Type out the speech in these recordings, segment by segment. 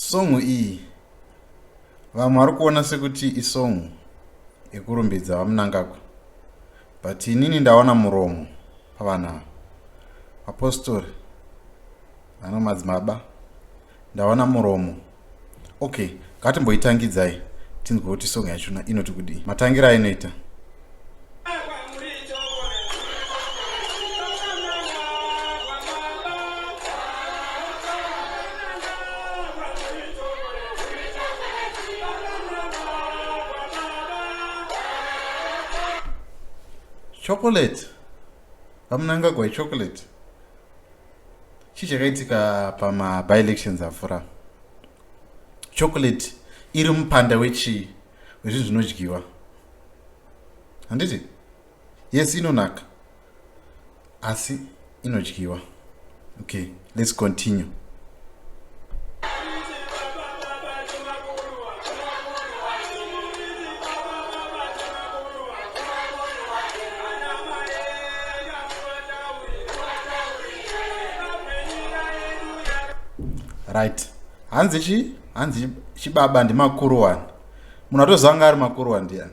Song iyi vamwe vari kuona sekuti isong yekurumbidza VaMnangagwa, but inini ndaona muromo pavanhu ava, vapostori vano madzibaba, ndaona muromo. Okay, ngatimboitangidzai tinzwe kuti song yachona inoti kudii, matangira ainoita. Chocolate, VaMnangagwa ichocolate. Chii chakaitika pamaby-elections avhura? Chocolate iri mupanda wechii, wezvinhu zvinodyiwa, handiti? Yes, inonaka asi inodyiwa. Okay, let's continue. Right, hanzi chi hanzi chibaba ndimakuru wani. Munhu atozanga ari makuru wani ndiani?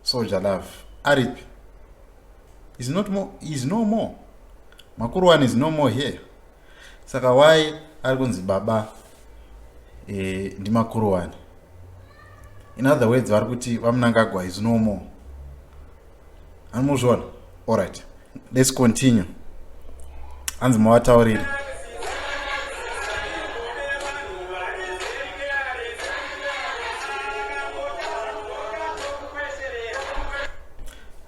Soldier Love aripi? Is not more, is no more. Makuru wani is no more here. Saka why ari kunzi baba ndimakuru wani? In other words, vari kuti VaMnangagwa is no more. Anomuzviona? Alright, let's continue. Hanzi mavatauriri.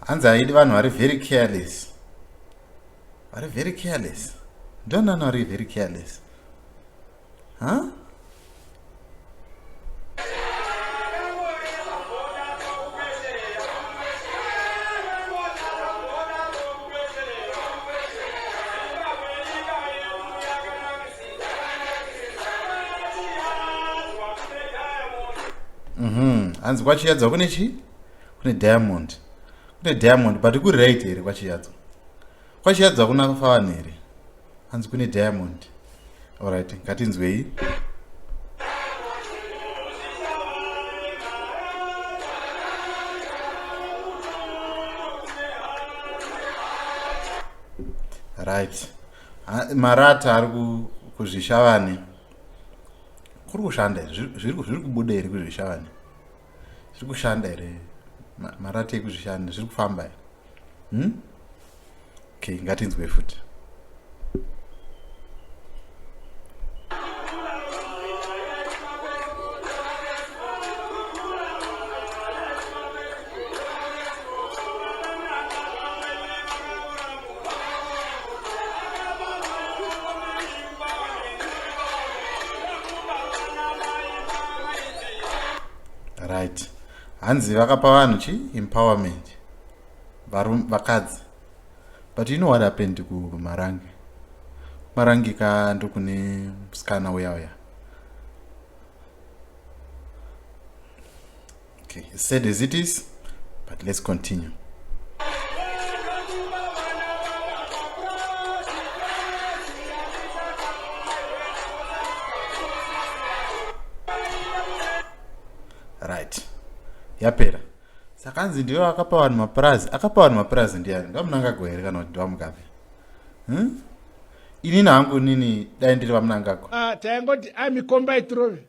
Hanzi haidi vanhu vari very careless. Vari very careless. Ndonani vari very careless? Huh? Hanzi kwaChiyadzwa kune chii? Kune diamond. Kune diamond, but kuri right here kwaChiyadzwa? KwaChiyadzwa kuna favanhu here? Hanzi kune diamond. Alright, ngatinzwei. Right, marata ari kuzvishavane kuri kushanda here? Zviri kubuda here kuzvishavane? Zviri kushanda here marata ekuzvishanda? Zviri kufamba here? Okay, ngatinzwe futi. Right, hanzi vakapa vanhu chi empowerment, vakadzi. But you know what happened kuMarange? Marange ka, ndokune musikana uya uya. Okay, sad as it is, but let's continue. Right, yapera. Saka hanzi ndiwe akapa vanhu mapurazi. Akapa vanhu mapurazi ndiani? NdivaMnangagwa here kana kuti ndivaMugabe? Inini hangu, inini dai ndiri VaMnangagwa. Ah, taingoti a mikomba itirove.